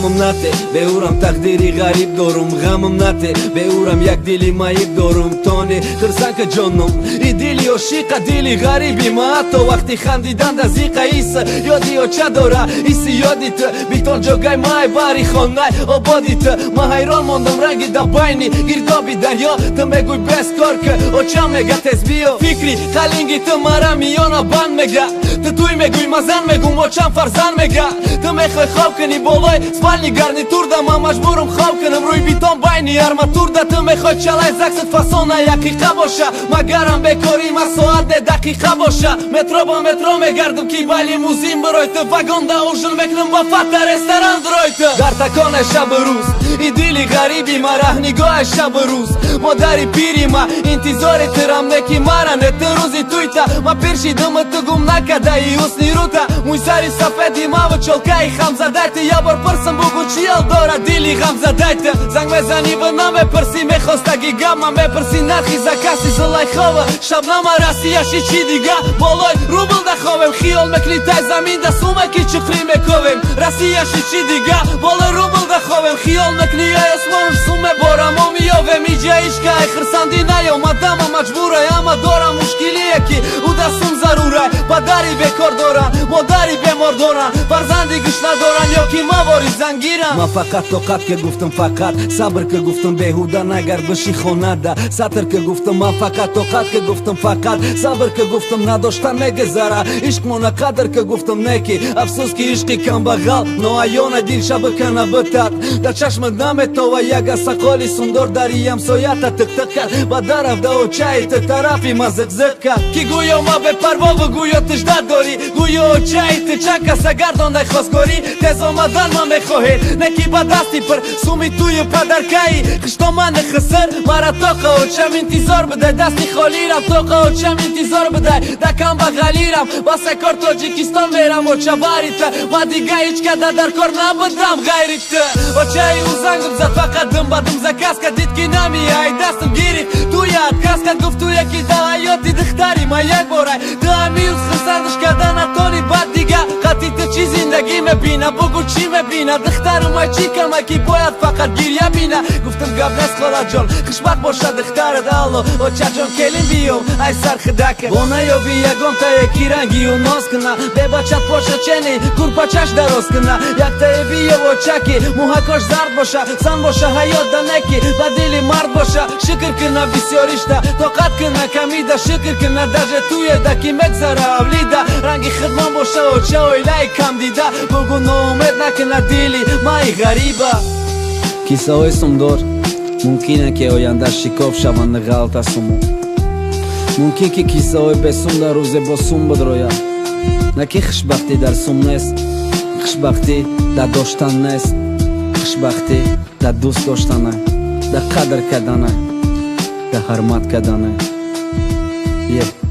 Ғамам нате, беурам тақдири ғариб дорум. Ғамам нате, беурам як дили маиб дорум. Тони хирсанка, ҷоном, и дили ошиқа, дили ғариби ма ҳатто вақти хандидан да зиқа иса ёди оча дора, иси ёди ту битон ҷогай май бари хонай ободи ту. Ма ҳайрон мондам, ранги да байни гирдоби дарё. Ту мегӯй бескор ки очам мега тез биё. Фикри қалинги ту мара миёна банд мега. Ту туй мегӯй, ма зан мегум, очам фарзанд мега. Ту мехоҳӣ хоб кунӣ болои спальни гарнитурда, ман маҷбурум хоб кунам рӯи битон байни арматурда. Ту мехоҳӣ чалай заксат фасона яқиқа боша, магарам бекорӣ ма соат не, дақиқа боша. Метро ба метро мегардам, ки ба лимузин бирой ту, вагонда ужин мекунам, ба фата ресторан дурой ту. Дар таконе шабу рӯз и дили ғариби ма раҳнигоҳи шабу рӯз. Модари пири ма интизори тирам, не ки мара не ту рӯзи туйта. Ма пир шидуму ту гум накадаи ҳусни рута, мӯйсари сафеди маву чолкаи хамзадай ту. Я бор пурсам, бугу, чӣ ҳол дорад дили ғамзадай ту? Занг мезанӣ ва намепурсӣ, мехостаги гап ма мепурсӣ, нархи закаси Зулайхова, Шабнама, Россияши, чӣ дига. Болои рубл да ховем, хиёл мекунӣ тай замин да сумаки чуқрӣ мековем. Россияши, чӣ дига, болои рубл да ховем, хиёл мекунӣ ай осмонуш сум мебора, мо меёвем. Иҷа ишка ай хирсандӣ наёмадама маҷбурай, ама дорам мушкилие ки ӯ да сум зарурай. Падари бекор доранд, модари бемор доранд, фарзанди гӯш надоранд ё ки мавори зангиранд. Ман фақат тоқат ки гуфтам, фақат сабр ки гуфтам, беҳуда нагард биши хонада сатр ки гуфтам. Ман фақат тоқат ки гуфтам, фақат сабр ки гуфтам, надоштан мегузара, ишқмона қадр ки гуфтам. Неки афсӯс, ки ишқи камбағал ноаёна дил шабакана битад, дар чашмат наметова. Яга сақоли сундор дари ҳамсоята тиқтиқ кард, ба дарафда очаи ту тарафи ма зиқзиқ кард, ки гӯё ма бепарвову гӯё тижда дорӣ, гӯё очаи ту чанд каса гардондай хостгорӣ. Тез омадан ман мехоҳед, не ки ба дасти пир суми тую падаркаи хиштомани хисир. Мара тоқа очам интизор бидай, дасти холирам, тоқа очам интизор бидай, дакам бағалирам. Басакор Тоҷикистон мерам, оча, бари ту ма дига ҳеҷ када дар кор набудам ғайри ту. Очаи ӯ зангам зад, фақат дум ба дум заказ кард, дид ки намеяй, дастам гирифт, туя отказ кард. Гуфт, туя ки да ҳаёти духтари ма як борай, ту ҳамиюз хурсандаш карда натони, баъд дига қати ту чӣ зиндагӣ мебина, бугу, чӣ мебина? Духтарумай чӣ кама, ки бояд фақат гиря бина? Гуфтам, гап нест, холаҷон, хушбахт бошад духтарат. Алло, очаҷон, келин биём, ай сархидака бо наёби ягонтае ки рангию ноз куна, бебачат боша, чени курпачаш дароз куна. Яктае биёв, очаки мӯҳакош зард боша, зан боша, ҳаёт да неки ба дили мард боша. Шукр куна бисёришта, тоқат куна камида, шукр куна даже туеда ки мегзара авлида. Ранги хидмон боша, оча, оилаи камдида, бугу, ноумед накуна дили маи ғариба. Кисаҳои сумдор мумкине ки оянда шикоф шаванд, ғалта суму. Мумкин ки кисаҳои бесум дар рӯзе бо сум бидрояд. На ки хушбахтӣ дар сум нест, хушбахтӣ дар доштан нест, хушбахтӣ дар дӯст доштана, дар қадр кардана, дар ҳурмат кардана е.